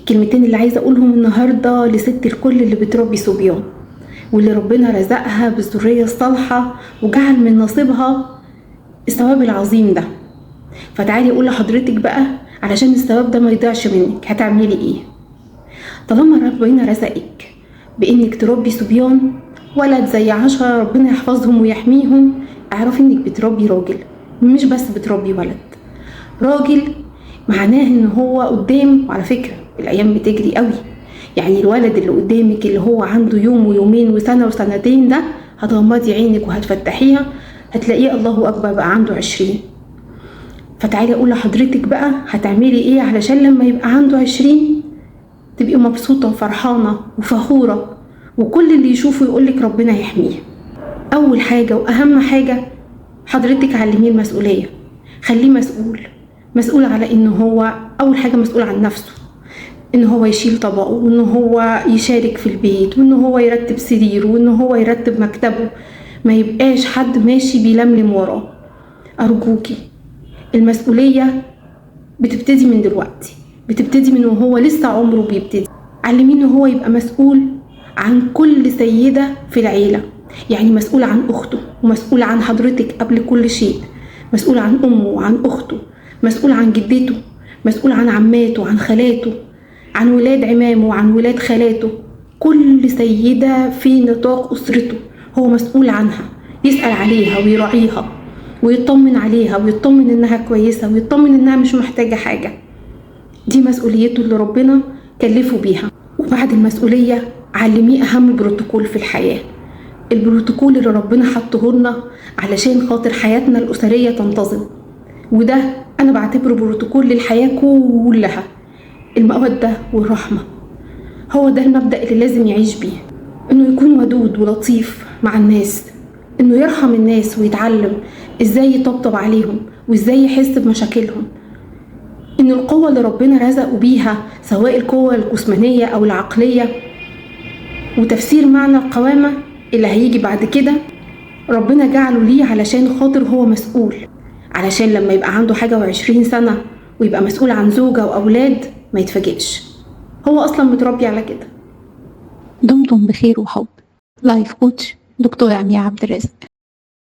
الكلمتين اللي عايزة أقولهم النهاردة لست الكل اللي بتربي صبيان، واللي ربنا رزقها بالذرية الصالحة وجعل من نصيبها الثواب العظيم ده. فتعالي أقول لحضرتك بقى علشان الثواب ده ما يضيعش منك هتعملي إيه. طالما ربنا رزقك بإنك تربي صبيان، ولد زي 10 ربنا يحفظهم ويحميهم، اعرفي إنك بتربي راجل، مش بس بتربي ولد. راجل معناه إن هو قدام، وعلى فكرة الأيام بتجري قوي، يعني الولد اللي قدامك اللي هو عنده يوم ويومين وسنة وسنتين ده هتغمضي عينك وهتفتحيها هتلاقيه الله أكبر بقى عنده 20. فتعالي أقول لحضرتك بقى هتعملي إيه علشان لما يبقى عنده 20 تبقي مبسوطة وفرحانة وفخورة، وكل اللي يشوفه يقولك ربنا يحميه. أول حاجة وأهم حاجة حضرتك علمية المسؤولية، خليه مسؤول، مسؤول على إن هو أول حاجة مسؤول عن نفسه، إن هو يشيل طبقه، وإن هو يشارك في البيت، وإن هو يرتب سريره، وإن هو يرتب مكتبه، ما يبقاش حد ماشي بيلملم وراه. أرجوكي المسؤولية بتبتدي من دلوقتي، بتبتدي من وهو لسه عمره بيبتدي. علمية إن هو يبقى مسؤول عن كل سيدة في العيلة، يعني مسؤول عن أخته، ومسؤول عن حضرتك قبل كل شيء، مسؤول عن أمه وعن أخته، مسؤول عن جدته، مسؤول عن عماته، عن خالاته، عن ولاد عمامه، وعن ولاد خالاته. كل سيدة في نطاق أسرته هو مسؤول عنها، يسأل عليها ويراعيها ويطمن عليها ويطمن إنها كويسة ويطمن إنها مش محتاجة حاجة. دي مسؤوليته اللي ربنا كلفه بيها. وبعد المسؤولية علمية أهم بروتوكول في الحياة، البروتوكول اللي ربنا حطه لنا علشان خاطر حياتنا الأسرية تنتظم، وده أنا بعتبره بروتوكول للحياة كلها، المودة والرحمة. هو ده المبدأ اللي لازم يعيش بيه، إنه يكون ودود ولطيف مع الناس، إنه يرحم الناس ويتعلم إزاي يطبطب عليهم وإزاي يحس بمشاكلهم، إن القوة اللي ربنا رزقه بيها سواء القوة الجسمانية أو العقلية، وتفسير معنى القوامة اللي هيجي بعد كده ربنا جعله ليه علشان خاطر هو مسؤول، علشان لما يبقى عنده 21 سنة ويبقى مسؤول عن زوجة وأولاد ما يتفاجئش، هو أصلا متربي على كده. دمتم بخير وحب. life coach دكتورة أميرة عبد الرازق.